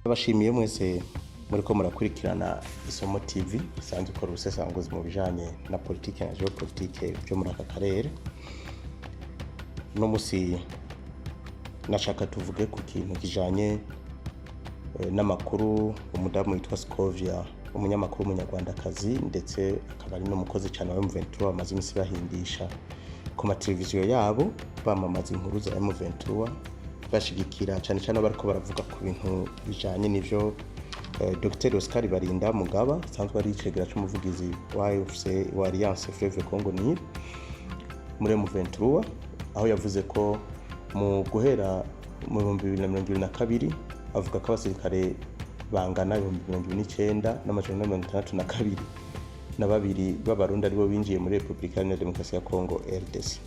Ndabashimiye mwese muriko murakurikirana Isomo TV isanzwe ikora ubusesanguzi mu bijanye na politike na geopolitike byo muri aka karere. Uno musi nashaka tuvuge ku kintu kijanye n'amakuru umudamu witwa Scovia, umunyamakuru w'umunyarwandakazi, ndetse akaba ari n'umukozi cyane wa M23, bamaze iminsi bahindisha ku mateleviziyo yabo bamamaza inkuru za M23, bashigikira cyane cyane bariko baravuga ku bintu bijanye n'ivyo Dr Oscar Barinda Mugaba asanzwe ari icegera c'umuvugizi wa AFC, wa Alliance Fleuve Congo Nil muri M23, aho yavuze ko mu guhera mu 2022, avuga ko abasirikare bangana 29,462 b'Abarundi aribo binjiye muri Repubulika Iharanira Demokarasi ya Congo, RDC.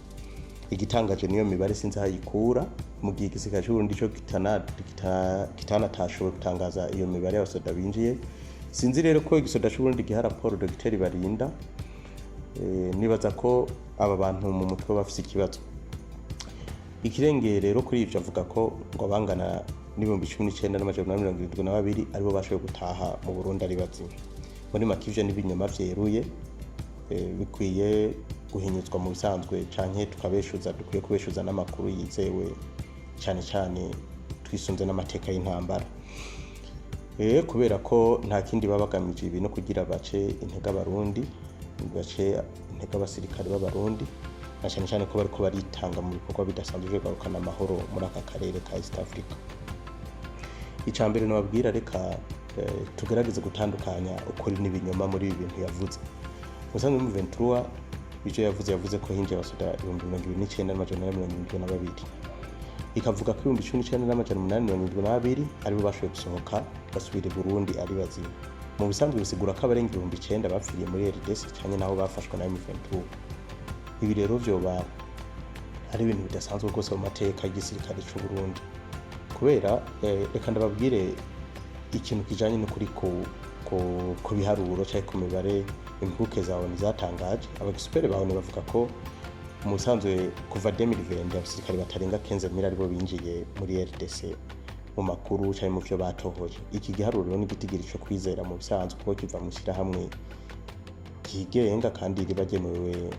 Igitangaje niyo mibare sinzi aho ayikura, mu gihe igisirikare c'Uburundi co kitanatashoboye gutangaza iyo mibare y'abasoda binjiye. Sinzi rero ko igisoda c'Uburundi giha raporo Dr Barinda. Nibaza ko aba bantu mu mutwe bafise ikibazo. Ikirengeye rero kuri ivyo, avuga ko ngo abangana n'19,872 aribo bashoboye gutaha mu Burundi ari bazima. Muri make, ivyo n'ibinyoma vyeruye, bikwiye guhinyuzwa mu bisanzwe canke tukabeshuza, dukwiye kubeshuza n'amakuru yizewe, cane cane twisunze n'amateka y'intambara. Kubera ko nta kindi baba bagamije ibi no kugira bace intege Abarundi, bace intege abasirikare b'Abarundi, na cane cane ko bariko baritanga mu bikorwa bidasanzwe vyo kugarukana amahoro muri aka karere ka East Africa. Ica mbere nababwira, reka tugerageze gutandukanya ukuri n'ibinyoma muri ibi bintu yavuze. Musanzwe mu 23 ivyo yavuze, yavuze ko hinjiye abasoda 29,472, ikavuga ko 19,872 aribo bashoboye gusohoka basubira i Burundi ari bazima. Mu bisanzwe bisigura ko abarenga 9000 bapfiriye muri RDC canke naho bafashwe na M23. Ibi rero vyoba ari ibintu bidasanzwe rwose mu mateka y'igisirikare c'u Burundi, kubera reka ndababwire ikintu kijanye n'ukuri ku biharuro canke ku mibare impuguke za ONU zatangaje. Aba experts ba ONU bavuga ko mu bisanzwe kuva 2020 abasirikare batarenga 15,000 aribo binjiye muri RDC mu makuru canke mu vyo batohoje. Iki giharuro rero ni igitigiri co kwizera mu bisanzwe, kuko kiva mu shirahamwe ryigenga kandi riba ryemewe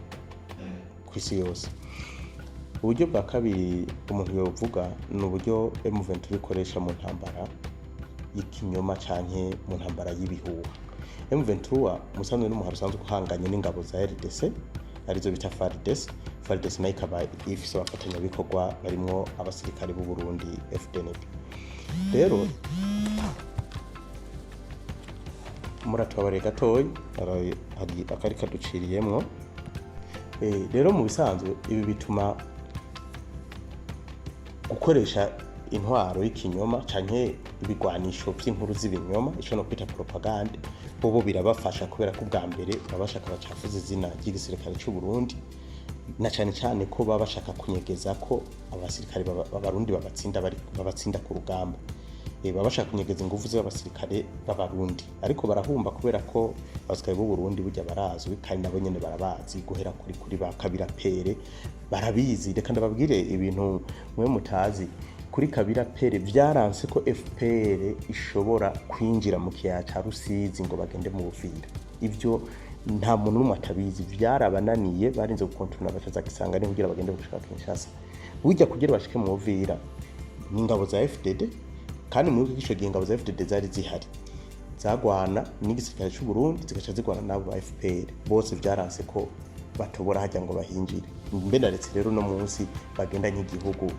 kw'isi yose. Uburyo bwa kabiri umuntu yovuga ni uburyo M23 ikoresha mu ntambara y'ikinyoma canke mu ntambara y'ibihuha. M23 musanzwe n'umuhari usanzwe uhanganye n'ingabo za RDC, arizo bita FARDC. FARDC nayo ikaba ifise abafatanyabikorwa barimwo abasirikare b'u Burundi, FDNB. Rero muratubabariye gatoyi, hari akari kaduciriyemwo. Rero mu bisanzwe ibi bituma gukoresha intwaro y'ikinyoma canke ibigwanisho vy'inkuru z'ibinyoma, ico no kwita propagande, bobo birabafasha, kubera ko ubwa mbere baba bashaka bacafuza izina ry'igisirikare c'u Burundi, na cane cane ko baba bashaka kunyegeza ko abasirikare b'Abarundi babatsinda, bari babatsinda ku rugamba. Baba bashaka kunyegeza inguvu z'abasirikare b'Abarundi, ariko barahumba, kubera ko abasirikare b'u Burundi burya barazwi kandi nabo nyene barabazi, guhera kuri ba Kabira Pere barabizi. Reka ndababwire ibintu mwe mutazi kuri Kabira Pere: vyaranse ko FPR ishobora kwinjira mu kiyaya ca Rusizi ngo bagende mu Buvira. Ivyo nta muntu n'umwe atabizi, vyarabananiye, barinze gukontorora bacaza Kisangani kugira bagende gushika Kinshasa. Burya kugira bashike mu Buvira n'ingabo za FDD, kandi muri ico gihe ingabo za FDD zari zihari zagwana n'igisirikare c'u Burundi, zigaca zigwana n'abo ba FPR bose, vyaranse ko batobora hajya ngo bahinjire. Mbe naretse rero uno munsi bagenda nk'igihugu,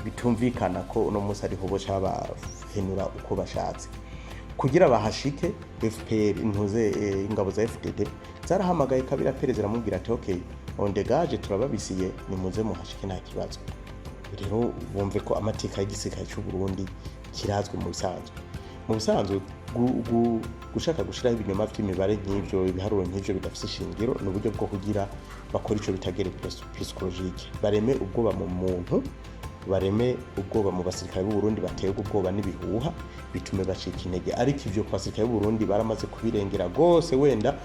bitumvikana ko uno munsi ariho boca bahenura uko bashatse kugira bahashike. FPR ntuze, ingabo za FDD zarahamagaye Kabira Pere, ziramubwira ati: "Okay, on dégage, turababisiye, nimuze muhashike, nta kibazo." Rero bumve ko amateka y'igisirikare cy'u Burundi kirazwi. Mu bisanzwe gushaka gushiraho ibinyoma vy'imibare nk'ivyo, ibiharuro nk'ivyo bidafise ishingiro, ni uburyo bwo kugira bakora ico bita guerre psychologique, bareme ubwoba mu muntu, bareme ubwoba mu basirikare b'u Burundi, baterwa ubwoba n'ibihuha bitume bacika intege. Ariko ivyo ku basirikare b'u Burundi baramaze kubirengera rwose. Wenda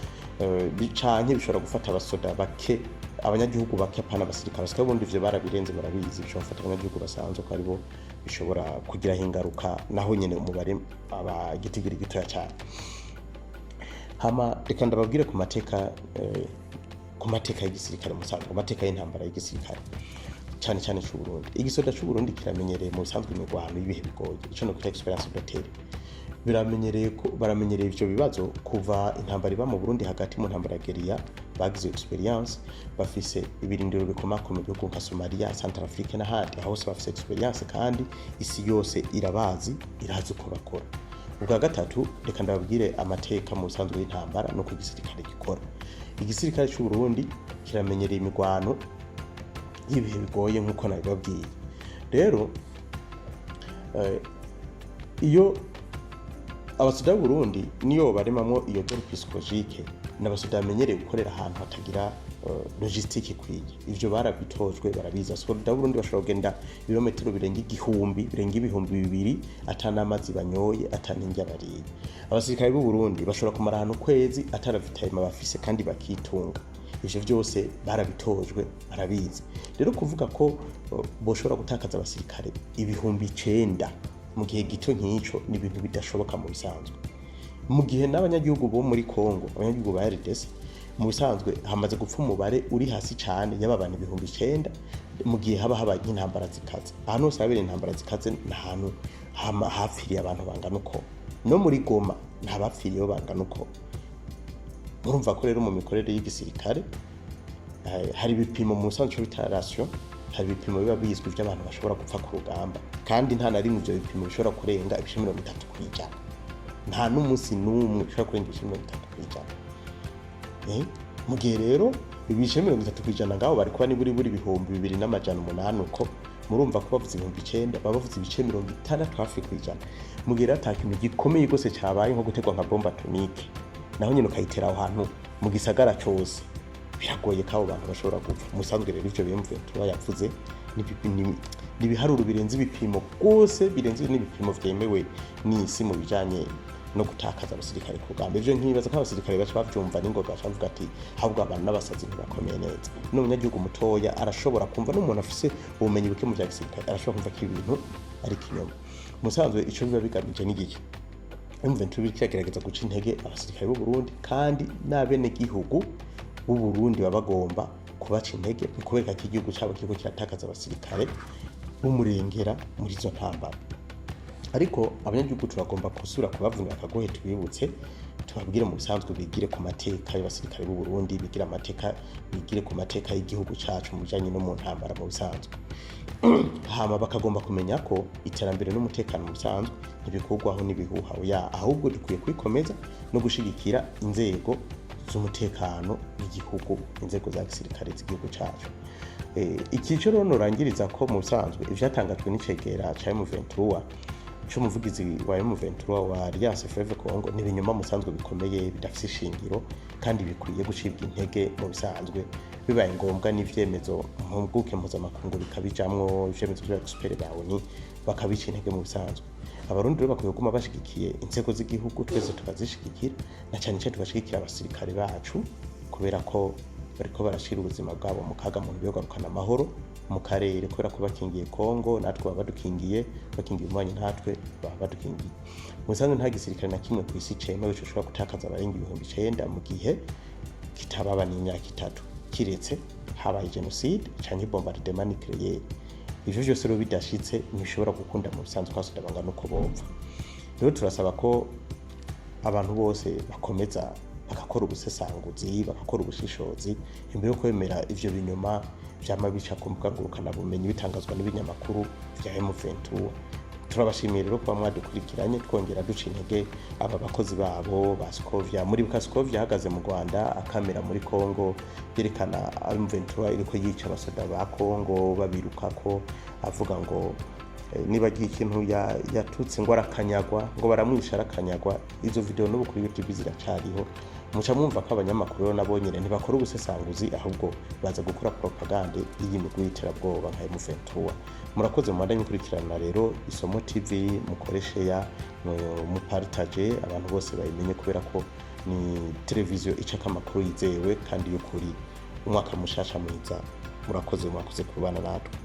canke bishobora gufata abasoda bake. Abanyagihugu bake, apana abasirikare. Abasirikare ubundi ivyo barabirenze, barabizi, bishobora gufata abanyagihugu basanzwe ko aribo bishobora kugiraho ingaruka, naho nyene umubare aba igitigiri gitoya cyane. Hama reka ndababwire ku mateka y'igisirikare musanzwe, ku mateka y'intambara y'igisirikare cyane cyane c'u Burundi. Igisoda c'u Burundi kiramenyereye mu bisanzwe imirwano y'ibihe bigoye, ico no kwita expérience de terrain. Biramenyereye ko baramenyereye ivyo bibazo kuva intambara iba mu Burundi hagati mu ntambara ya guérilla. Bagize expérience, bafise ibirindiro bikomakoma mu bihugu nka Somalia, Centrafrique n'ahandi. Aho hose bafise expérience kandi isi yose irabazi, irazi uko bakora. Ubwa gatatu, reka ndababwire amateka mu busanzwe y'intambara nuko igisirikare gikora. Igisirikare c'u Burundi kiramenyereye imirwano y'ibihe bigoye nk'uko nabibabwiye. Rero iyo abasoda b'Uburundi niyo baremamwo iyo guerre psychologique, n'abasoda bamenyereye gukorera ahantu hatagira logistique ikwiye. Ivyo barabitojwe, barabizi. Abasoda b'Uburundi bashobora kugenda ibirometero birenga 1000, birenga 2000, ata n'amazi banyoye, ata n'indya bariye. Abasirikare b'u Burundi bashobora kumara ahantu ukwezi ata ravitaillement bafise kandi bakitunga. Ivyo vyose barabitojwe, barabizi. Rero kuvuga ko boshobora gutakaza abasirikare 9000 mu gihe gito nk'ico ni ibintu bidashoboka mu bisanzwe, mu gihe n'abanyagihugu bo muri Congo, abanyagihugu ba RDC, mu bisanzwe hamaze gupfa umubare uri hasi cyane y'aba bantu 9000 mu gihe haba habaye nk'intambara zikaze. Ahantu hose habereye intambara zikaze ni ahantu hapfiriye abantu bangana uko. No muri Goma nta bapfiriyeho bangana uko. Murumva ko rero mu mikorere y'igisirikare hari ibipimo mu busanzwe bita ration, hari ibipimo biba bizwi by'abantu bashobora gupfa ku rugamba, kandi nta na rimwe ivyo bipimo bishobora kurenga ibice 30%. Nta n'umunsi n'umwe bishobora kurenga ibice 30%. Mu gihe rero ibice 30% ngaho bari kuba niburi buri 2800 uko, murumva ko bavuze 9000 baba bavuze ibice 60 hafi kw'ijana. Mu gihe rero ata kintu gikomeye rwose cabaye, nko gutegwa nka bombe atomique, naho nyine ukayitera aho hantu mu gisagara cose, biragoye ko abo bantu bashobora gupfa. Musanzwe rero ivyo bimve tuba yavuze ni ibiharuro birenze ibipimo rwose, birenze n'ibipimo vyemewe n'isi mu bijanye no gutakaza abasirikare ku rugamba. Ivyo nkibaza ko abasirikare baca bavyumva n'ingoga, baca bavuga ati ahubwo abantu n'abasazi, ntibakomeye neza. N'umunyagihugu mutoya arashobora kumva, n'umuntu afise ubumenyi buke mu vya gisirikare arashobora kumva ko ibintu ari ikinyoma. Musanzwe ico biba bigamije n'igiki? M23 biriko iragerageza guca intege abasirikare b'u Burundi, kandi n'abenegihugu b'u Burundi baba bagomba kubaca intege mu kubereka ko igihugu cabo kiriko kiratakaza abasirikare b'umurengera muri izo ntambara. Ariko abanyagihugu turagomba gusubira kubavunira akagohe, tubibutse, tubabwire mu bisanzwe bigire ku mateka y'abasirikare b'u Burundi, bigire amateka, bigire ku mateka y'igihugu cacu mu bijanye no mu ntambara mu bisanzwe. Hama bakagomba kumenya ko iterambere n'umutekano mu bisanzwe ntibikurwaho n'ibihuha, oya, ahubwo dukwiye kwikomeza no gushigikira inzego z'umutekano w'igihugu, inzego za gisirikare z'igihugu cacu. Iki rero norangiriza ko mu bisanzwe ivyatangajwe n'icegera ca M23, c'umuvugizi wa M23 wa Alliance Fleuve Congo, ni ibinyoma musanzwe bikomeye, bidafise ishingiro kandi bikwiye gucibwa intege mu bisanzwe. Bibaye ngombwa n'ivyemezo mpuguke mpuzamakungu bikabijamwo, ivyemezo vy'aba ba ONU bakabica intege mu bisanzwe. Abarundi rero bakwiye kuguma bashigikiye inzego z'igihugu, twese tukazishigikira, na cane cane tugashigikira abasirikare bacu, kubera ko bariko barashira ubuzima bwabo mu kaga mu ntumbero yo kugarukana amahoro mu karere, kubera ko bakingiye Kongo natwe baba badukingiye, bakingiye umubanyi natwe baba badukingiye. Mu bisanzwe nta gisirikare na kimwe ku isi cemewe coshobora gutakaza abarenga 9000 mu gihe kitababa n'imyaka 3, kiretse habaye génocide canke bombardement nucléaire. Ivyo vyose rero bidashitse, ntibishobora gukunda mu bisanzwe ko bangana uko bopfa. Rero turasaba ko abantu bose bakomeza bagakora ubusesanguzi, bagakora ubushishozi imbere yo kwemera ivyo binyoma vyama bica ku mbuga ngurukanabumenyi bitangazwa n'ibinyamakuru vya M23. Turabashimiye rero kuba mwadukurikiranye, twongera duca intege aba bakozi babo ba Scovia. Muri Scovia ahagaze mu Rwanda akamera muri Congo yerekana M23 iriko yica abasoda ba Congo babirukako, avuga ngo niba agiye ikintu yatutse ngo arakanyagwa, ngo baramwisha arakanyagwa. Izo video n'ubu kuri YouTube ziracariho. Muca mwumva ko abanyamakuru rero nabo nyene ntibakora ubusesanguzi, ahubwo baza gukora propagande y'iyi migwi y'iterabwoba nka M23. Murakoze, mubandanye mukurikirana rero Isomo TV, mukoreshe ya mupartage abantu bose bayimenye, kubera ko ni televiziyo icako amakuru yizewe kandi y'ukuri. Umwaka mushasha mwiza. Murakoze, mwakoze kubana natwe.